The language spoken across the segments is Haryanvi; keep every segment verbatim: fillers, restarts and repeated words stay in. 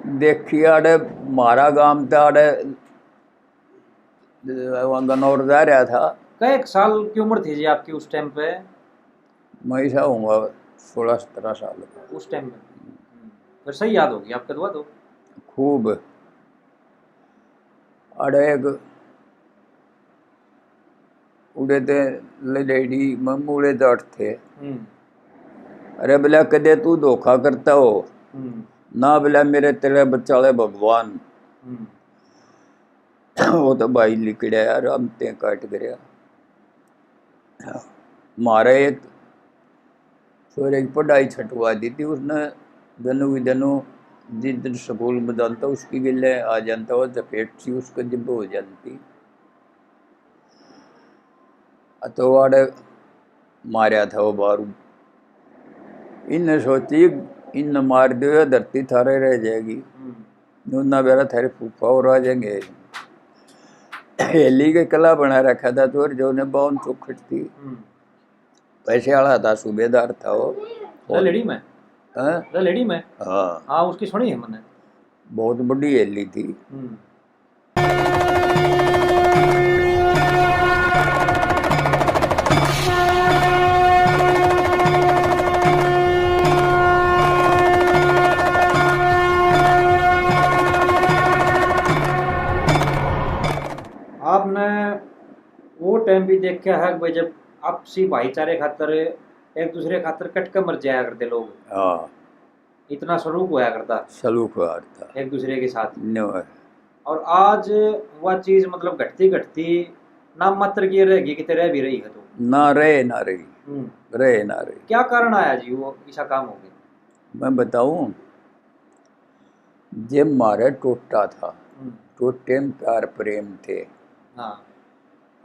देखी आड़े, म्हारा गांव तो आड़े, वहाँ गनौर जा रहा था। कै एक साल की उम्र थी जी आपकी उस टाइम पे? मैं ऐसा होऊंगा सोलह सत्रह साल का। उस टाइम में। हम्म। फिर सही याद होगी आपको दुआ तो? खूब। अड़े एक उड़े ते लड़ेड़ी में मूले जाट थे। हम्म। अरे बोला, कदे तू धोखा करता हो? हम्म। ना बोला, मेरे तेरे बचाले भगवान। हम्म। वो तो भाई लिकड़या यार, हम ते काट करया। म्हारे एक छोरे की पढ़ाई छटवा दी थी उसने, दनु की दनु जिस दिन स्कूल में जाता उसकी गेले आ जाता, वो चपेट सी उसको जब हो जाती। तो आड़े मारया था वो बारू। इनने सोची, इनने मार दो, या धरती थारे रह जाएगी। हम्म। नूना बेरा थारे फूफा और आ जाएंगे। हेली के कला बना रखा था चोर जो ने बावन चौखट थी। हम्म। पैसे वाला था, सूबेदार था वो। ललेड़ी में? हैं? ललेड़ी में? हाँ। हाँ, उसकी सुनी है मैंने। बहुत बड़ी हेली थी। हम्म। आपने वो टाइम भी देखा है कि भाई, जब आपसी भाईचारे खातर, एक दूसरे खातर कट के मर जाया करते लोग। हाँ। इतना सलूक होया करता। सलूक होया करता। एक दूसरे के साथ। न्यू है। और आज वह चीज, मतलब, घटती घटती नाम मात्र की रह गई, कितने रह भी रही है तो। ना रहे, ना रही। हम्म। रहे, ना रही। क्या कारण आया जी वो ऐसा काम हो गया? मैं बताऊं, जे म्हारे टोटा था, हम्म। टोटे में प्यार प्रेम थे। हाँ।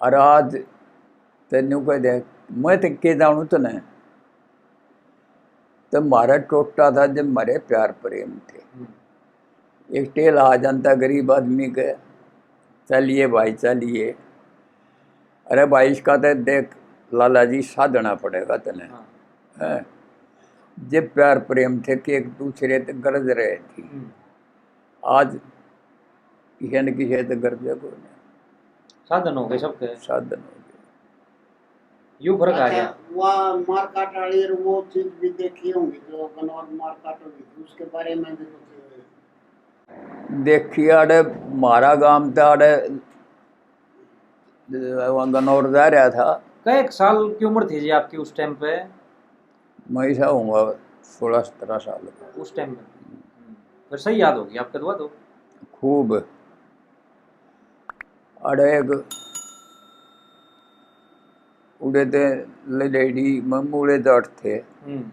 और आज तेनू कह दे, मैं तो के जानू तने, तो म्हारा टोटा था जब म्हारे प्यार प्रेम थे। हम्म। एक टेल आ जाता गरीब आदमी के, "चलिए भाई, चलिए।" अरे भाई, इसका तो देख लाला जी, साधना पड़ेगा तने। हाँ। हैं? जब प्यार प्रेम थे कि एक दूसरे ते गरज रहे थी। हम्म। आज किसी न किसी ते गरजे को नहीं। साधन हो गए सबके। साधन हो गए। यू फर्क आ गया। अच्छा, वहाँ मारकाट वाली और वो चीज भी देखी होंगी जो गनौर मारकाट होगी थी, उसके बारे में भी कुछ? देखी आड़े, म्हारा गांव ते आड़े, वहाँ गनौर जा रहा था। कै एक साल की उम्र थी जी आपकी उस टाइम पे? मैं ऐसा होऊंगा सोलह सत्रह साल का। उस टाइम में। हम्म। फिर सही याद होगी आपको दुआ तो? खूब। अड़े एक उड़े ते लड़ेड़ी में मूले जाट थे। हम्म।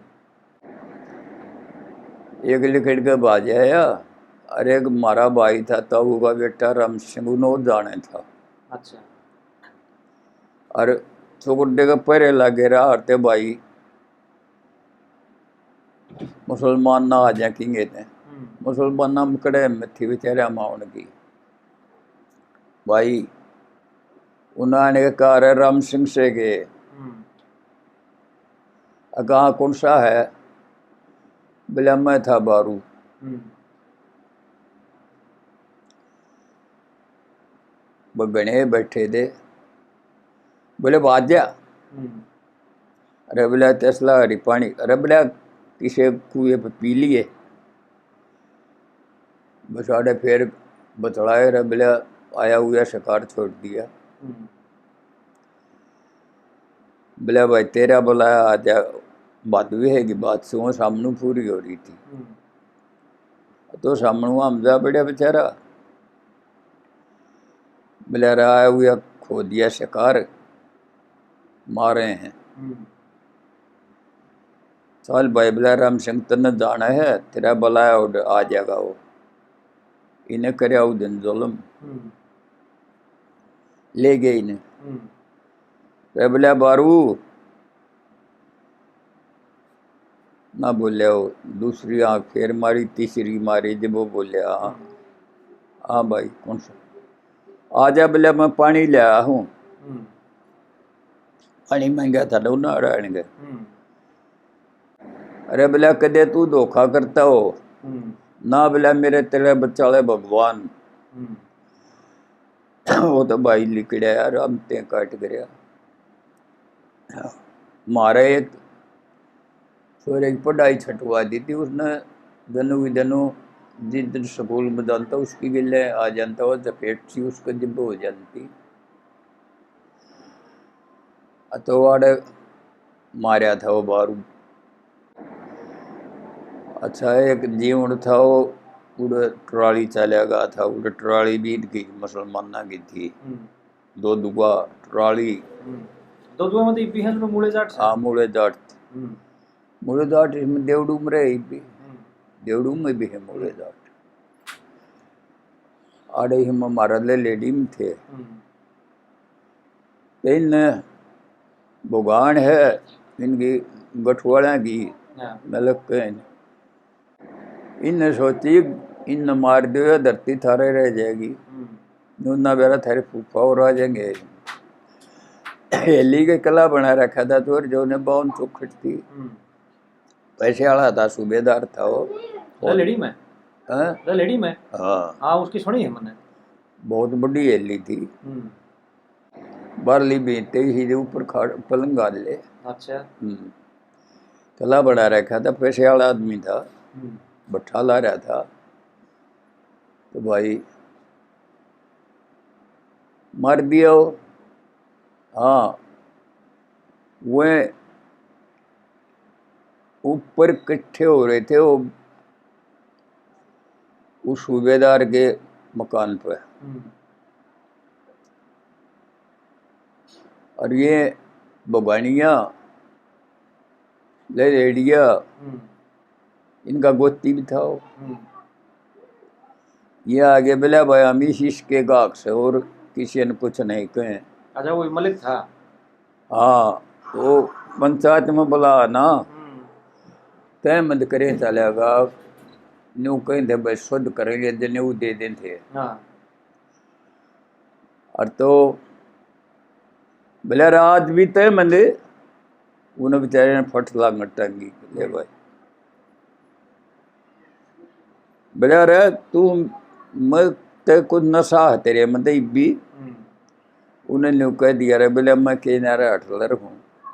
एक लिकड़ के भाज आया, और एक म्हारा भाई था, ताऊ का बेटा राम सिंह, उन्हों जाने था। अच्छा। और चौगुड्डे के पहरे लागे रहा, और ते भाई मुसलमान ना आ जाए किंगे ते। हम्म। मुसलमान ना मकड़े में थी बेचारे मावन की। भाई, उन्होंने कहा, "रे राम सिंह से के।" हम्म। अगा, "कौन सा है?" बोला, "मैं था बारू।" हम्म। वो घणे बैठे थे, बोले, "बाज जा।" हम्म। अरे बोला, "तसला हरी पानी।" अरे बोला, "किसे कुएं पे पी लिए।" बस आड़े फिर बतलाए, रे बोला, "आया हुआ शिकार छोड़ दिया।" हम्म। बोला, "भाई, तेरा बुलाया आ जा।" बात भी है कि बात सुनो, सामने पूरी हो रही थी। हम्म। तो सामने हम जा पड़ा बेचारा। बोला, "रे, आया हुआ खो दिया शिकार, मारे हैं।" हम्म। चल भाई, बोला, "राम सिंह, तन्ने जाना है, तेरा बुलाया और आ जाएगा वो।" इन्हें करया उ दिन जुल्म। हम्म। ले गए इन्हें। हम्म। रे बोला, "बारू।" ना बोले वो। दूसरी आंख फेर मारी, तीसरी मारी, जब वो बोले, "हाँ।" हम्म। "हाँ भाई, कौन सा?" "आ जा," बोले, "मैं पानी ले आया हूँ।" हम्म। पानी मांगा था ना उन्होंने के। हम्म। "अरे," बोला, "कदे तू धोखा करता हो?" हम्म। ना बोला मेरे तेरे बच्चा ले भगवान। हम्म। वो तो भाई लिकड़या यार, हम ते काट गया। मारे एक छोरे की पढ़ाई छटवा दी थी उसने, दनु की दनु जिस दिन स्कूल में जाता उसकी गेले आ जाता, वो चपेट सी उसके जिब्बे हो जाती। तो आड़े मारया था वो बारू। अच्छा, एक जीवण था, वो उड़े ट्राली चला गया था, उड़े ट्राली भी इनकी मुसलमाना की थी। हम्म। दो दुआ ट्राली। हम्म। दो दुआ मतलब इब्बी हैं जो मूले जाट से? हाँ, मूले जाट थे। हम्म। मूले जाट इसमें देवड़ू में रहे इब्बी। हम्म। देवड़ू में भी है मूले जाट। आड़े ही हमारा ले लेडी में थे। हम्म। तो इन भगवान है, इनकी गठवाला की हाँ। नलक के। इनने सोची, इनने मार दियो, धरती थारे रह जाएगी। हम्म। नूना बेरा थारे फूफा और आ जाएंगे। हेली के कला बना रखा था तो जो ने बावन चौखट थी। हम्म। पैसे वाला था, सूबेदार था वो। ललेड़ी में? हाँ? ललेड़ी में? हाँ। हाँ, उसकी सुनी है मैंने। बहुत बड़ी हेली थी। हम्म। बारली भी तेईस ही ऊपर खाड़, पलंग गाड़ ले। अच्छा। हम्म। कला बना रखा था, पैसे वाला आदमी था। हम्म। भट्ठा ला रहा था। तो भाई, मार दिया वो। हाँ, वह ऊपर इकट्ठे हो रहे थे वो उस सूबेदार के मकान पर। हम्म। और ये बगानिया, ललेड़िया, हम्म। इनका गोती भी था वो। हम्म। ये आगे बोला, भाई, हम इस, इसके गाहक से और किसी ने कुछ नहीं कहें। अच्छा, वो मलिक था? हाँ, तो पंचायत में बुला ना, हम्म। तय मत करे चलेगा, न्यू कहें थे, भाई, शुद्ध करेंगे, जने वो दे दें थे। हाँ। और तो बोले, रात भी तय मंदे, उन्हें बेचारे ने फट लांग टंगी, ले भाई। बोले, अरे तू, मैं, ते कुछ नशा है तेरे में, ते इब्बी। हम्म। उन्हें न्यू कह दिया, रे बोले, मैं के नारे हटलर हूँ।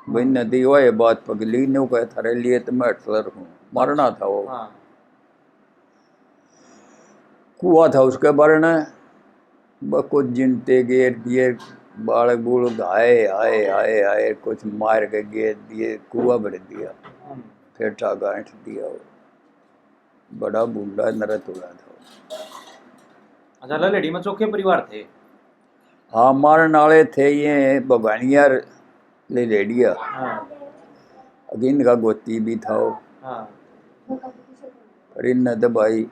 भाई, हम्म। नदी हुआ ये बात पगली, न्यू कह थारे लिए तो मैं हटलर हूँ। मरना था वो। हाँ। कुआ था उसके बारणे, बस कुछ जिनते गेर दिए, बालक बूलक आए, आए, आए, आए, कुछ मार के गेर दिए, कुआ भर दिया। हम्म। फेटा गांठ दिया वो। बड़ा भूंडा नरत हुआ था। अच्छा, ललेड़ी में चोखे परिवार थे? हाँ, मारण आले थे ये बगानिया, ललेड़िया। हाँ। अगे इनका गोती भी था वो। हाँ। पर इनने तो भाई,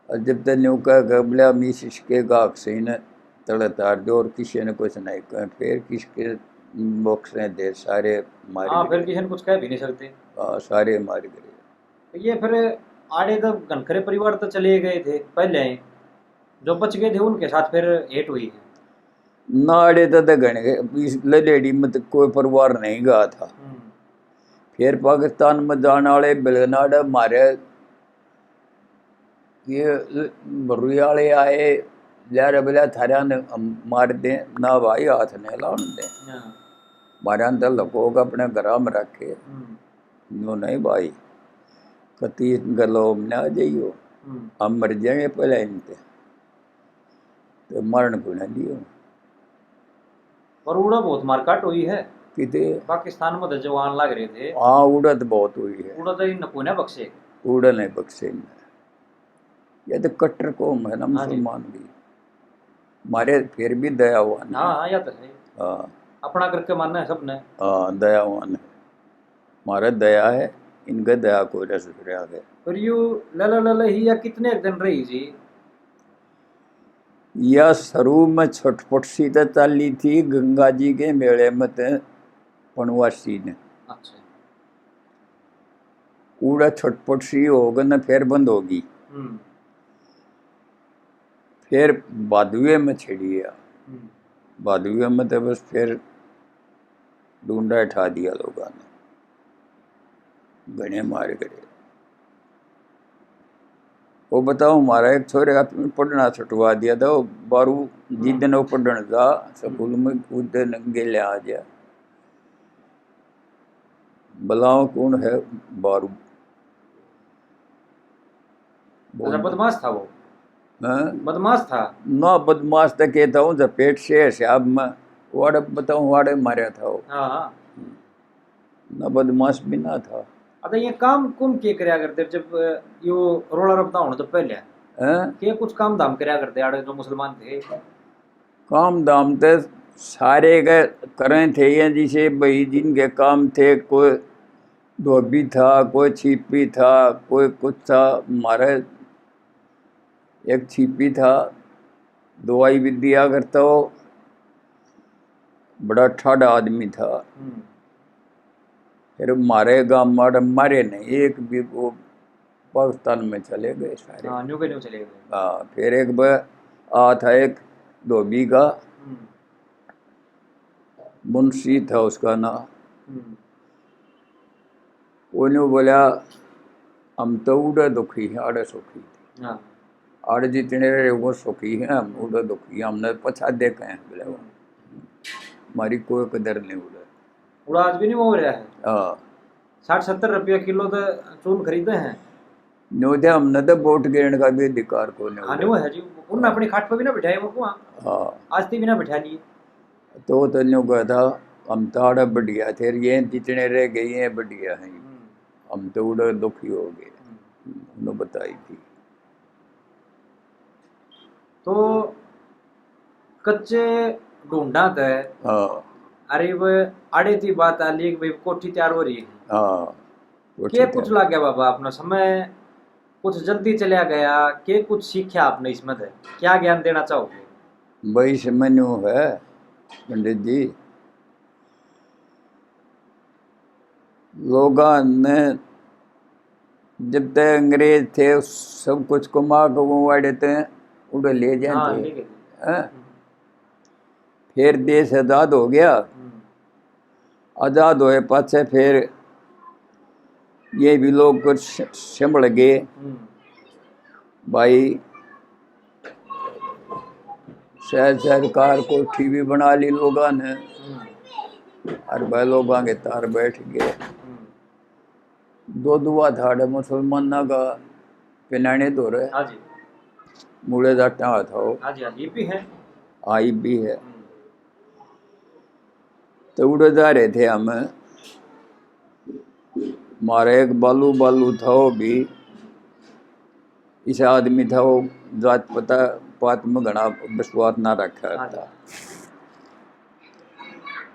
और जब तक न्यू कह के बोला, हम इस, इसके गाहक से इन्हें तड़े तार दो और किसी ने कुछ नहीं कहे, फिर किसके मोक्ष ने दे, सारे मार हाँ, गए। फिर किसी ने कुछ कह भी नहीं सकते। हाँ, सारे मार गए। तो ये फिर आड़े तो घनखरे परिवार तो चले गए थे पहले ही, जो बच गए थे उनके साथ फिर हेट हुई है। ना, आड़े तो, तो घने, इस ललेड़ी में तो कोई परिवार नहीं गया था। हम्म। फिर पाकिस्तान में जाने वाले बिलगनाड़ मारे, ये ल-, भरुई वाले आए, ल्यारे बोला, थारा ने हम मार दें, ना भाई, हाथ नहीं लाने दें। हाँ। मारा ने तो लको के अपने घरा में रखे। हम्म। न्यू नहीं भाई, कती गलो हमने आ जाइयो, हम्म। हम मर जाएंगे पहले इनते। तो मरण को ना दियो। पर उड़ा बहुत मारकाट हुई है। किते? पाकिस्तान में तो जवान लग रहे थे। हाँ, उड़ा तो बहुत हुई है। उड़ा तो इन कोने बख्शे। उड़ा नहीं बख्शे इनने। ये तो कट्टर कौम है ना, हाँ जी। मुसलमान भी। मारे फिर भी दयावान है। हाँ, हाँ, या तो है। हाँ। अपना करके मानना है सबने। हाँ, दयावान है। मारे दया है, इनके दया को रस रहा है। पर यू लला लला ही या कितने एक दिन रही जी? या शुरू में छटपट सी तो चाली थी, गंगा जी के मेले में ते पनवासी ने। अच्छा। उड़ा छटपट सी होगी न, फिर बंद होगी। हम्म। फिर भादुए में छिड़ी है। हम्म। भादुए में तो बस फिर डूंडा ठा दिया लोगों ने, घने मार करे। वो बताओ, हमारा एक छोरे का पढ़ना छुटवा दिया था, वो बारू जिस दिन वो पढ़न जा स्कूल में, उस दिन गेले आ गया। बुलाओ कौन है बारू? अच्छा, बदमाश था वो? हैं? बदमाश था? ना, बदमाश तो कहता हूँ, जपेट से है साहब में, वाड़े बताऊँ, वाड़े मारा था वो। हाँ, हाँ। ना बदमाश भी ना था। अच्छा, ये काम कुम के करया करते जब, अ, यो रोला रपटा होने तो पहले? हैं? के कुछ काम धाम करया करते आड़े जो मुसलमान थे? काम धाम तो सारे के करें थे, ये जिसे भाई जिनके काम थे, कोई धोबी था, कोई छिपी था, कोई कुछ था। हमारे एक छिपी था, दवाई भी दिया करता हो, बड़ा ठाडा आदमी था। हम्म। फिर मारे गांव मारे, मारे नहीं, एक भी वो पाकिस्तान में चले गए सारे। हाँ, न्यू के न्यू चले गए। हाँ, फिर एक बार आ था एक धोबी का, हम्म। मुंशी था उसका नाम। हम्म। वो न्यू बोला, हम तो उड़े दुखी हैं, आड़े सुखी। हाँ। आड़े जितने रहे वो सुखी हैं, हम उड़े दुखी हैं, हमने पछा देखे हैं, बोले वो। हमारी कोई कदर नहीं उड़े। उड़ा आज भी नहीं हो रहा है। हाँ। साठ सत्तर रुपया किलो तो चून खरीदे हैं। न्यू थे हमने तो वोट गिरने का भी अधिकार को नहीं हाँ, उड़े। न्यू है जी, उनने अपनी खाट पे भी ना बिठाए वो को, हाँ। हाँ। आज भी ना बिठा लिए। तो तो न्यू कहा था, हम तो आड़े बढ़िया थे, ये जितने रह गए, ये बढ़िया हैं। हम्म। हम तो उड़े दुखी हो गए। हम्म। उन्होंने बताई थी। तो कच्चे ढूंढा तै, हाँ। अरे वो आड़े ती बात आ ली कि भाई कोठी तैयार हो रही है। हाँ, कोठी के तैयार। कुछ लग गया बाबा, अपना समय कुछ जल्दी चला गया, के कुछ सीखा आपने इसमें तै? क्या ज्ञान देना चाहोगे? भाई, इसमें न्यू है पंडित जी, लोगां ने जब तक अंग्रेज थे, सब कुछ कमा के वो वाड़े ते उड़े ले जाए हाँ, थे। ले गए थे। हैं? हम्म। फिर देश आजाद हो गया। हम्म। आजाद होए पाछे फिर ये भी लोग कुछ संभल गए। हम्म। भाई, शहर सरकार कोठी भी बना ली लोगां ने। हम्म। और भाई लोगां के तार बैठ गए। हम्म। दो दुआ थाड़े मुसलमाना का पिनाने धोरे। हाँ जी। मूड़े जाटा हाथ हो। हाँ जी, हाँ जी, ये भी है। आई भी है। हम्म। तो उड़े जा रहे थे हम। मारे एक बालू, बालू था वो भी। इस आदमी था वो, जात पता, पात में घना विश्वास ना रखा हाँ जी। था।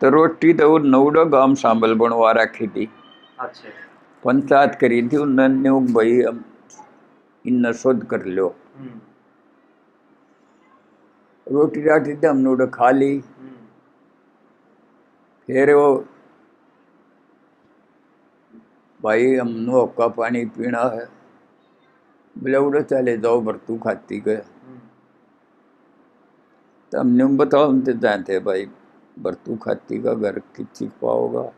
तो रोटी तो वो नौड़ा गांव सांबल बनवा रखी थी। अच्छा। पंचायत करी थी उन्होंने, "भाई, हम इन्ना शुद्ध कर लो।" हम्म। रोटी राटी तो हमने उड़े खा ली। हम्म। फिर वो, "भाई, हमने होका पानी पीना है।" बोले, "उड़े चले जाओ भरतू खाती के।" हम्म। तो हमने बताओ, हम तो जानते भाई, भरतू खाती का घर किसी पाओगा।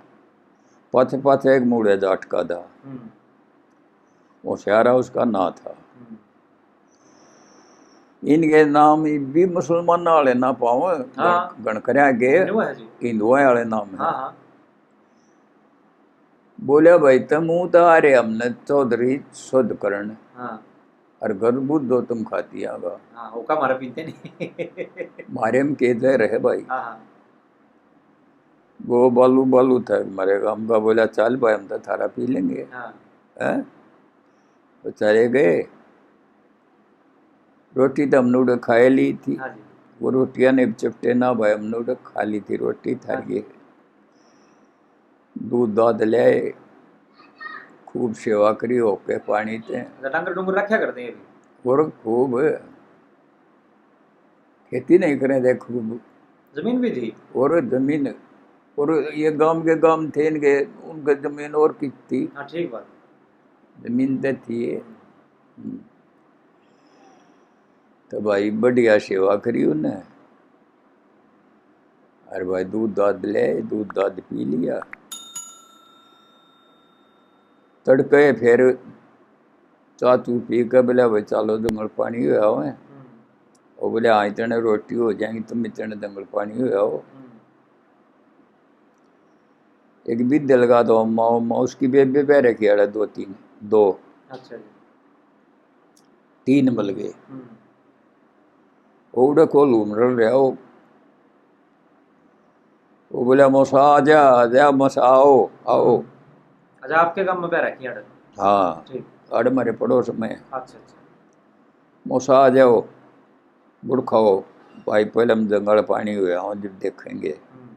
पाछे पाछे एक मूड़े जाट का था। हम्म। होशियारा उसका ना था। हम्म। इनके नाम भी मुसलमान वाले ना पाओ, हाँ। गण-, गणकरिया के हिंदुआ है जी। हिंदुआ वाले नाम है। हाँ, हाँ। बोले, "भाई, तम तो आ रहे हमने चौधरी शुद्ध करण, हाँ। और घर बुद्धो तुम खाती आगा।" हाँ, होका मारा पीते नहीं। मारे में के दे रहे भाई। हाँ, हाँ। वो बालू बालू था, मरेगा। हमका बोला, "चल भाई, हम तो थारा पी लेंगे।" हाँ। हैं? वो चले गए। रोटी तो हमने उड़े खाए ली थी। हाँ जी। वो रोटियां ने चपटे ना भाई, हमने उड़े खा ली थी रोटी थारी। हाँ जी। दूध दाध ले, खूब सेवा करी होके पानी ते। अच्छा, डंगर डुंगर रखा करते हैं अभी? और खूब। खेती नहीं करें थे खूब। जमीन भी थी? और जमीन, और ये गांव के गांव थे इनके, उनके जमीन और की थी। हाँ, ठीक बात। जमीन तो थी। हम्म। हम्म। तो भाई बढ़िया सेवा करी उन्हें। अरे भाई दूध दाध ले, दूध दाध पी लिया। तड़के फिर चाह चू पी के बोला, "भाई, चलो, जंगल पानी हो आओ।" हम्म। वो बोले, "हाँ, इतने रोटी हो जाएंगी, तुम इतने जंगल पानी हो आओ।" हम्म। एक बिद्दे लगा दो, अम्मा, अम्मा, उसकी बेबे बह रखी है, दो तीन, दो। अच्छा जी। तीन बल गए। हम्म। वो उड़े कोलू में रल रहा हो। वो बोला, "मौसा, आ जा, आ जा, मौसा, आओ, आओ।" हम्म। अच्छा, आपके गांव में बह रखी है अड़? हाँ, ठीक। अड़ मारे पड़ोस में। अच्छा, अच्छा। "मौसा, आ जाओ, गुड़ खाओ, भाई, पहले हम जंगल पानी हुए आओ, जब देखेंगे।" हम्म।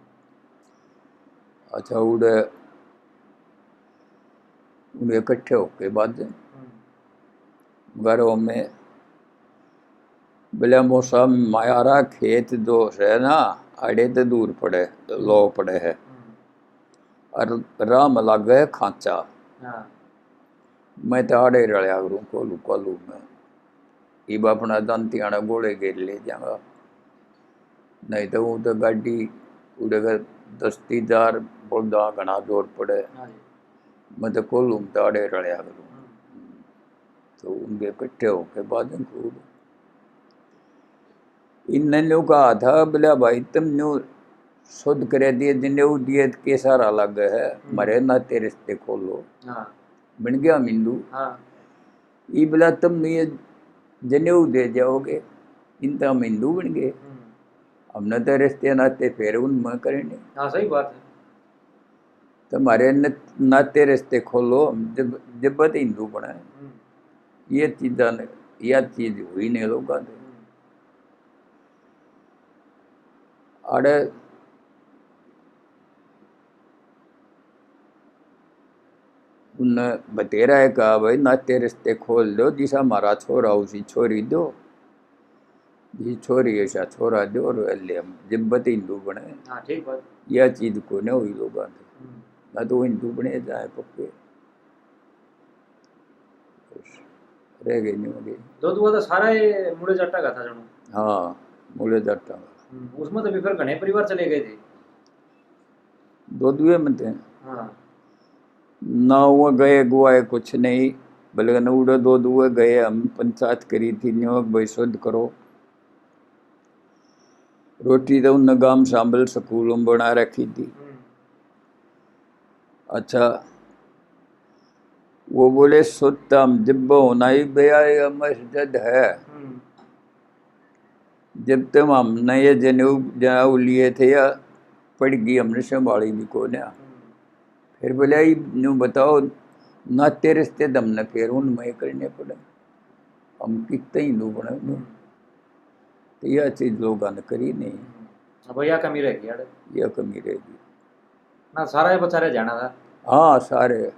अच्छा, उड़े, उड़े इकट्ठे होके बाजे। हम्म। घरों में बोले, "मौसा, म्हारा खेत जो है ना, आड़े ते दूर पड़े, लो पड़े है। हम्म। और राह में लागे है खांचा। हाँ। मैं तो आड़े रलिया करूँ, कोलू, कोलू में। इब अपना दंतियाना गोले घेर ले जाऊंगा। नहीं तो वो तो गाड़ी उड़ेगा, दस तीन हजार बलदा घना जोर पड़े।" हाँ जी। मैं तो कोलू में तो आड़े रलिया करूँ। हम्म। तो उनके इकट्ठे होके बाजे खूब। इनने न्यू कहा था, बोला, "भाई, तुम न्यू शुद्ध करे दिए, जनेऊ दिए, तो के सारा लागे है, हम्म। म्हारे नाते रिश्ते खोलो।" हाँ। बन गया हम हिंदू। हाँ। ये बोला, "तुम ये जनेऊ दे जाओगे, इन तो हम हिंदू बन गए। हम्म। हमने तो रिश्ते नाते फिर उनमें करेंगे।" हाँ, सही बात है। तो म्हारे न-, नाते रिश्ते खोलो, हम जब, जब तो हिंदू बने। हम्म। ये चीजा न-, या चीज हुई नहीं लोगों से। हम्म। आड़े उनने बतेरा है कहा, "भाई, नाते रिश्ते खोल दो, जिसा हमारा छोरा उसी छोरी दो, जी छोरी ऐसा छोरा दो और ले हम जब हिंदू बने।" हाँ, ठीक बात। यह चीज को नहीं हुई लोगों से। हम्म। ना तो हिंदू बने जाए पक्के, रह गए नहीं होंगे। दो दुआ तो सारा ये मूले जाटा का था जणो। हाँ, मूले जाटा। हम्म, उसमें तो भी फिर घने परिवार चले गए थे। दो दुए में थे। हाँ। ना वो गए गुआए कुछ नहीं, बल्कि न उड़े दो दुए गए, हम पंचायत करी थी, न्योक भाई शुद्ध करो। रोटी तो उनने गाम सांबल स्कूल में बना रखी थी। हम्म। अच्छा, वो बोले, "शुद्ध हम जब होना ही बे आए, हम जद है।" हम्म। जब तक हमने ये जनेऊ, जनेऊ लिए थे या पड़ गई, हमने संभाली भी को ना। हम्म। फिर बोले, "ई न्यू बताओ, नाते रिश्ते तो हमने फिर उनमें करने पड़े, हम कितने हिंदू बने।" हम्म। तो यह चीज लोगों ने करी नहीं। हम्म। अब यह कमी रह गई, अरे। यह कमी रह गई। ना, सारा ये बचारे जाना था। हाँ, सारे।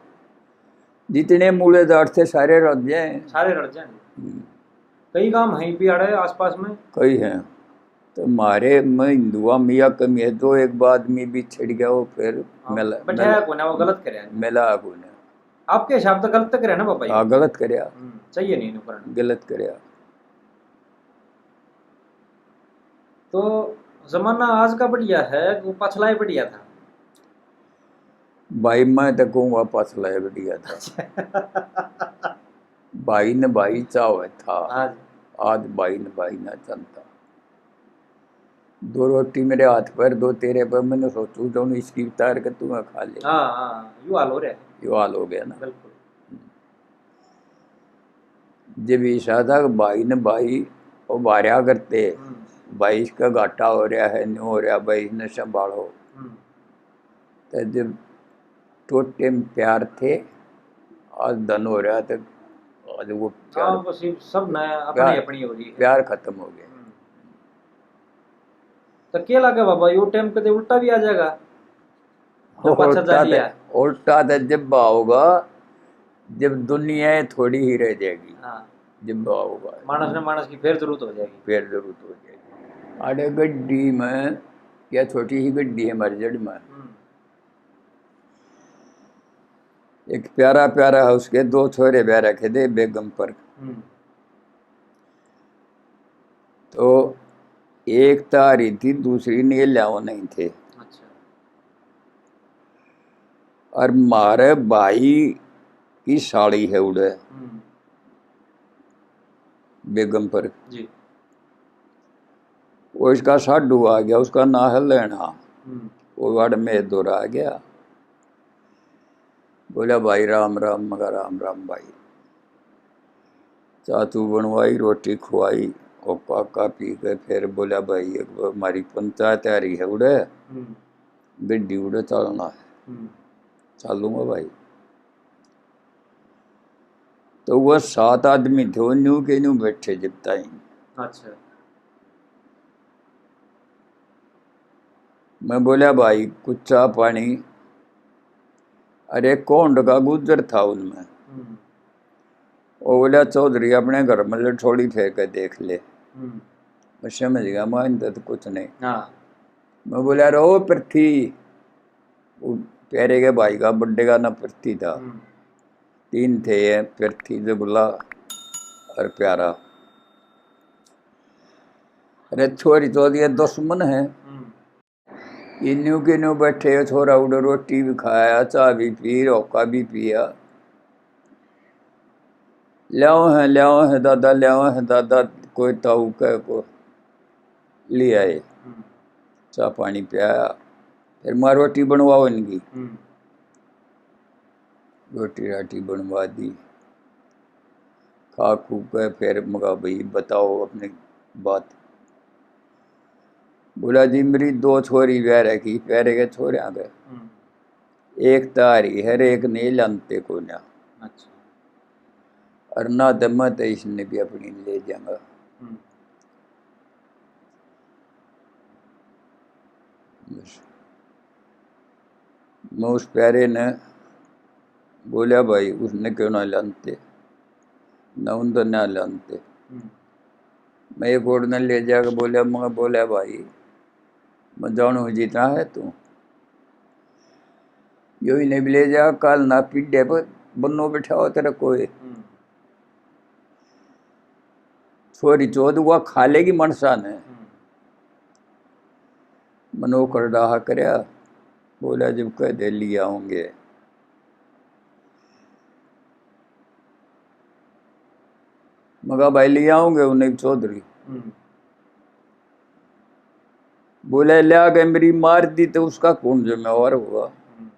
जितने मूलेदार थे, सारे रल जाए। सारे रल जाए। हम्म। कई गांव हैं भी आड़े आसपास में। कई हैं। तो म्हारे में हिंदुआ में या कमी है, जो एक आदमी भी छिड़ गया, वो फिर हाँ, मिला, बैठाया मिला, कोने, वो गलत करे। मिला कोने। आपके हिसाब तो गलत तो करे ना बाबा जी? हाँ, गलत करे। हम्म, चाहिए नहीं इन्हें करना। गलत करे। तो जमाना आज का बढ़िया है, वो पाछला ही बढ़िया था? भाई, मैं तो कहूँगा, पाछला ही बढ़िया था। भाई ने भाई चावे था, हाँ जी। आज भाई ने भाई ना चाहता। दो रोटी मेरे हाथ पर, दो तेरे पर, मैंने सोचू तो इसकी उतार के तू खा ले। हाँ, हाँ, यो हाल हो रहा है। यो हाल हो गया ना। बिल्कुल। जब इसा था कि भाई ने भाई उभारया करते, हम्म। भाई इसका घाटा हो रहा है, न्यू हो रहा, भाई इसने संभालो। हम्म। तो जब टोटे में प्यार थे, आज धन हो रहा, तो आज वो प्यार, हाँ, बस ये सब नया, अपनी प्यार, अपनी हो रही है। प्यार खत्म हो गया। हम्म। तो क्या लगे बाबा, यो टाइम कदे उल्टा भी आ जाएगा? जो पाछा जा उल्टा लिया। तो, उल्टा तो जब आओगा, जब दुनिया थोड़ी ही रह जाएगी। हाँ। जब आओगा। मानस ने मानस की फिर जरूरत हो जाएगी। फिर जरूरत हो जाएगी। आड़े गड्डी में, या छोटी ही गड्डी है हमारी जड़ में। हम्म। एक प्यारा प्यारा है, उसके दो छोरे ब्याह रखे थे बेगम पर। हम्म। तो एक तारी थी, दूसरी ने ल्याओ नहीं थे। अच्छा। और म्हारे भाई की साली है उड़े। हम्म। बेगम पर। जी। वो इसका साडू आ गया, उसका ना है लेना। हम्म। वो वाड़ में दौरा आ गया। बोला, "भाई राम राम।" मगा, "राम राम भाई।" चाह चू बनवाई, रोटी खुआई, और काका पी के फिर बोला, "भाई, एक बार हमारी पंचायत आ रही है उड़े, हम्म। गड्डी उड़े चलना है।" हम्म। "चालूंगा भाई।" तो वह सात आदमी थे, वो न्यू के न्यू बैठे जब ताई। अच्छा। मैं बोला, "भाई, कुछ चाह पानी?" अरे, कौन का गुजर था उनमें। हम्म। वो बोला, "चौधरी, अपने घर में लठोड़ी फेर के देख ले।" हम्म। मैं समझ गया, मैं इनका तो कुछ नहीं। हाँ। मैं बोला, "रो पृथ्वी।" वो प्यारे के भाई का बर्थडे का ना पृथ्वी था। हम्म। तीन थे ये, पृथ्वी, जगुला और प्यारा। अरे, छोरी तो ये दुश्मन है। हम्म। ये न्यू के न्यू बैठे, छोरा उड़े रोटी भी खाया, चाह भी पी, होका भी पिया। "ल्याओ है, ल्याओ है दादा, ल्याओ है दादा।" कोई ताऊ कह को ले आए। हम्म। चाह पानी पियाया, फिर माँ रोटी बनवाओ इनकी। हम्म। रोटी राटी बनवा दी, खा खू के फिर मगा, "भाई, बताओ अपनी बात।" बोला, "जी, मेरी दो छोरी ब्याह रखी, प्यारे के छोरियां के। हम्म। एक तारी है, एक नहीं लानते को ना।" अच्छा। "और ना तो मैं तो इसने भी अपनी ले जाऊंगा।" हम्म। बस। मैं उस प्यारे ने बोला, "भाई, उसने क्यों ना लानते, ना उनका ना लानते।" हम्म। मैं एक और ने ले जाके बोला, मैं बोला, "भाई, मैं जानू जितना है तू, यो ही नहीं ले जा, कल ना पीढ़े पर बन्नो बैठा हो तेरा कोई।" हम्म। छोरी चौध हुआ खा लेगी मनसा ने। हम्म। मनोकर डाहा करया, बोला, "जब कह दे, ले आओगे।" मगा, "भाई, ले आओगे उन्हें चौधरी?" हम्म। बोले, "ले आ गए, मेरी मार दी तो उसका कौन जिम्मेवार होगा?" हम्म।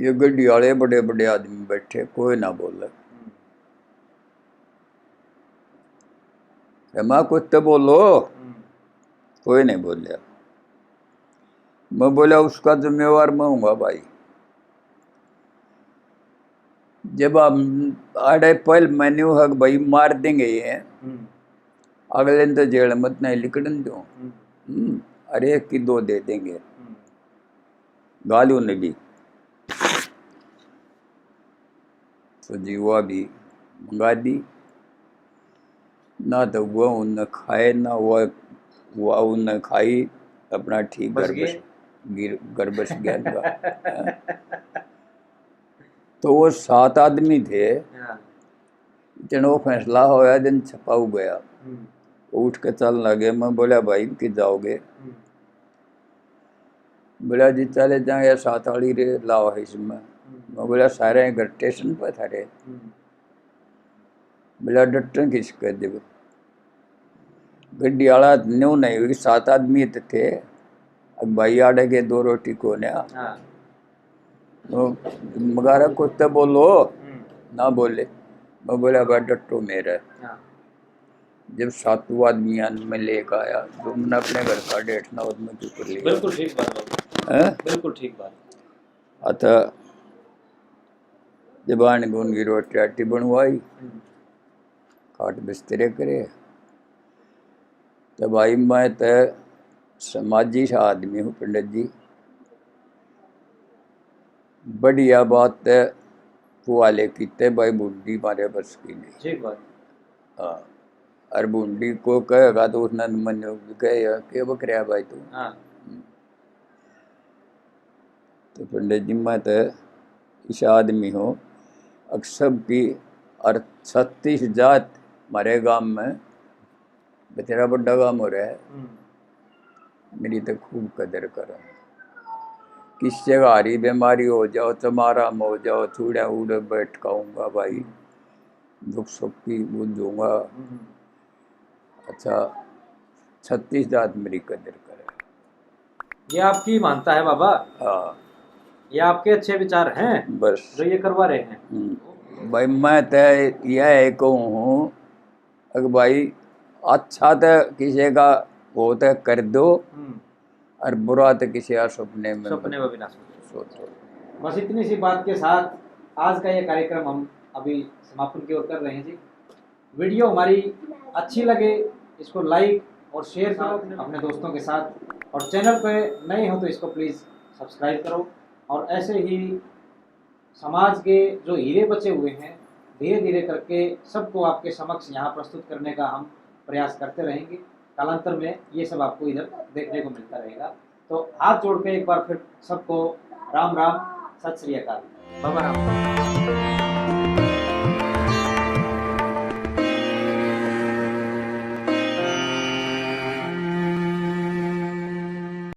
ये गड्डी वाले बड़े बड़े आदमी बैठे, कोई ना बोले। हम्म। "ए माँ, कुछ तो बोलो।" हम्म। कोई नहीं बोलिया। मैं बोला, "उसका जिम्मेवार मैं हूँगा भाई। जब हम आड़े पहल मैंने हक भाई मार देंगे ये, हम्म। अगले दिन तो जेल मत नहीं लिकड़न दो।" हम्म। हम्म, अरे एक की दो दे देंगे। हम्म। गालू ने भी। तो जीवा भी मंगा दी। ना तो वो उनने खाए, ना वो, वो उनने खाई, अपना ठीक बस घर बस गए? गिर-, घर बस गया उनका। तो वो सात आदमी थे। हाँ। जन वो फैसला होया, दिन छपाऊ गया। हम्म। वो उठ के चलने लगे। मैं बोला, "भाई, कि जाओगे?" हम्म। बोला, "जी, चले जाएंगे, सात वाली रे लाओ है इसमें।" हम्म। मैं बोला, "सारे घर स्टेशन पर थारे।" हम्म। बोला, "डट्टन किस कर दे?" गड्डी वाला न्यू नहीं हुई, सात आदमी तो थे। अब भाई आड़े के दो रोटी को न्या। हाँ। वो मगारा कुत्ते बोलो, हम्म। ना बोले। मैं बोला, "भाई डट्टो मेरे।" हाँ। जब सातों आदमी आन में लेके आया, तो मैंने अपने घर का डेढ़ ना और मैं चुप कर लिया। बिल्कुल ठीक बात बाबू। हैं? बिल्कुल ठीक बात। अतः जब आने को उनकी रोटी राटी बनवाई, हम्म। खाट बिस्तरे करे, तो भाई मैं तो समाजी सा आदमी हूँ पंडित जी, बढ़िया बात है, पुआले कीते भाई, बूढ़ी मारे बस की नहीं। ठीक बात। हाँ, और बूढ़ी को कहेगा तो उसने मन कहेगा, "के बकरिया भाई तू?" हाँ। तो पंडित जी, मैं तो इस आदमी हूँ, अक सब की, और छत्तीस जात हमारे गांव में, बतेरा बड्डा गांव हो रहा है। हम्म। मेरी तो खूब कदर करो। किसी जगह हारी बीमारी हो जाओ, चमारा में हो जाओ, चूड़ा उड़ बैठ खाऊंगा भाई। दुख सुख की बूझूंगा। हम्म। अच्छा, छत्तीस जात मेरी कदर करे। ये आपकी मानता है बाबा? हाँ। ये आपके अच्छे विचार हैं बस। जो ये करवा रहे हैं? हम्म। भाई, मैं तो यह कहूँ हूँ कि भाई, अच्छा तो किसी का हो तो कर दो, हम्म। और बुरा तो किसी का सपने में सपने में भी ना सोचो। सोचो। बस इतनी सी बात के साथ आज का ये कार्यक्रम हम अभी समापन की ओर कर रहे हैं जी। वीडियो हमारी अच्छी लगे, इसको लाइक और शेयर करो अपने दोस्तों के साथ, और चैनल पे नए हो तो इसको प्लीज सब्सक्राइब करो। और ऐसे ही समाज के जो हीरे बचे हुए हैं, धीरे धीरे करके सबको आपके समक्ष यहाँ प्रस्तुत करने का हम प्रयास करते रहेंगे। कालांतर में ये सब आपको इधर देखने को मिलता रहेगा। तो हाथ जोड़ के एक बार फिर सबको राम राम, सत श्री अकाल, बाबा राम।